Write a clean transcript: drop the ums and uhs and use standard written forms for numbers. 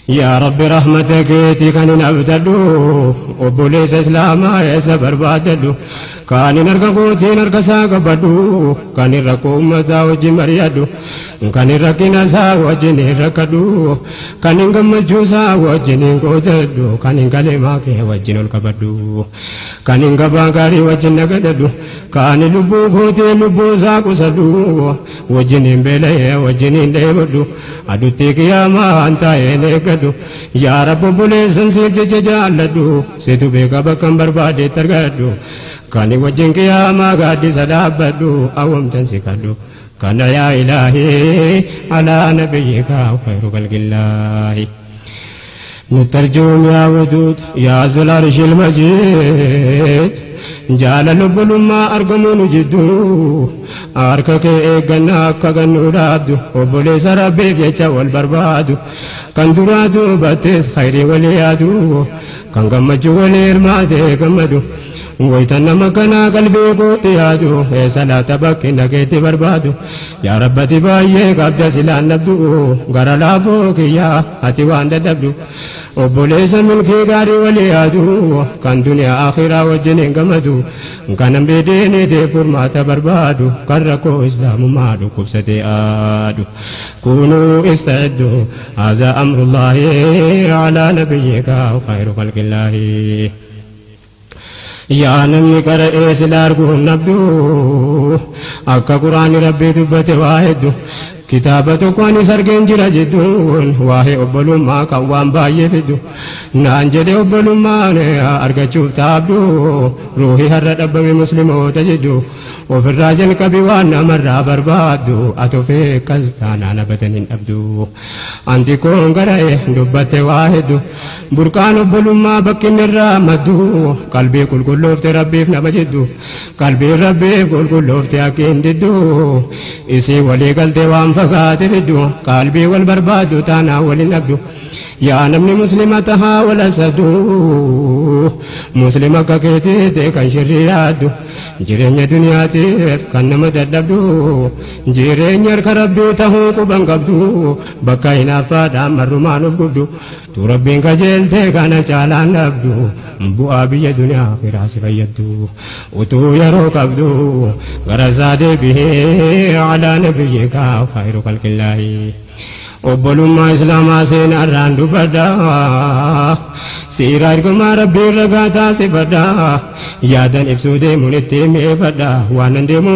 Yaa Rabbi, rahmata keetii kan hin abdadhu, obboleessa Islaamaa eessa barbaadadhu? Kan hin harka kootiin harka isaa qabadhu, kan hin rakkoo uummataa wajjin mari'adhu, kan hin rakkina isaa wajjin hin rakkadhu, kan hin gammachuu isaa wajjin hin qoodadhu, kan hin kalemaa kee wajjin ol qabadhu, kan hin gabaa gaarii wajjin nagadadhu, kan hin lubbuu kootee lubbuu isaa qusadhu, wajjin hin beela'ee wajjin hin dheebadhu, adutti qiyaamaan taa'een eeggadhu. Yaa Rabbi, obboleessan siif jecha jaalladhu, situ beeka bakka hin barbaadetti argadhu, kan wajjin qiyaamaa gaaddisa dhaabbadhu, awwamtan si kadhu kana. Yaa Ilaahii, alaa nabiyyika khayru khalqillaahi. نترجم يا ودود يا ذو العرش المجيد. Jaalala obbolummaa argamuun jidduu harka kee eeggannaa akka gannuu dhaabdu, obboleessa Rabbiif jecha wal barbaadu, kan duraa duubattis khayrii walii yaadu, kan gammachuu walii hirmaatee gammadu. Waytan nama kanaa qalbii kootti yaadu, eessa laata bakki nageetti barbaadu? Yaa Rabbati, baay'ee qabda silaan dhabdu, gara laafoo kiyyaa ati waan dadhabdu. Obboleessa milkii gaarii walii yaadu, kan duniyaa akhiraa wajjin hin gammadu, kan hambii diiniitiif furmaata barbaadu, kan rakkoo Islaamummaa dhukkubsatee aadu. Kunuu ista'iddu, هذا أمر الله على نبيك خير خلق الله. Yaa namni qara'ee sila arguun dhabdu, akka Quraanni Rabbii dubbate waa heddu, kitaaba tokko anis argeen jira jidduun waa'ee obbolummaa kan waan baay'ee fiddu. Naan jedhe, obbolummaan argachuuf taabdu ruuhii har'a dhabbame Musliimoota jiddu. Ofirraa jalqabi waan namarraa barbaaddu, ati ofee akkas taanaan abadan hin dhabdu. Anti koon gara'e dubbatte waa heddu, burqaan obbolummaa bakki inni irraa maddu qalbii qulqulloofte Rabbiif nama jiddu. Qalbiin Rabbiif qulqulloofte akka hin diddu, isii walii galtee waan fagaate fiddu, qalbii wal barbaaddu taanaan waliin dhabdu. Yaa namni Muslima tahaa wal asadu, Muslima akka keetiite kan shirrii yaaddu, jireenya duniyaatiif kan nama dadhabdu, jireenya harka Rabbii tahuu quban qabdu, bakka hinaaffaadhaan marrumaan of gubdu, tu Rabbiin kajeeltee kana caalaan dhabdu, bu'aa biyya duniyaa akhiraa si fayyaddu. Utuu yeroo qabdu gara isaa deebihee, alaa nabiyyika khayru khalqillaahi. Obbolummaa Islaamaa seenaarraan dubbadha, siiraa ergamaa Rabbii ragaa taasifadha, yaadan ibsuu deemuun itti mi'eeffadha waan nan deemu.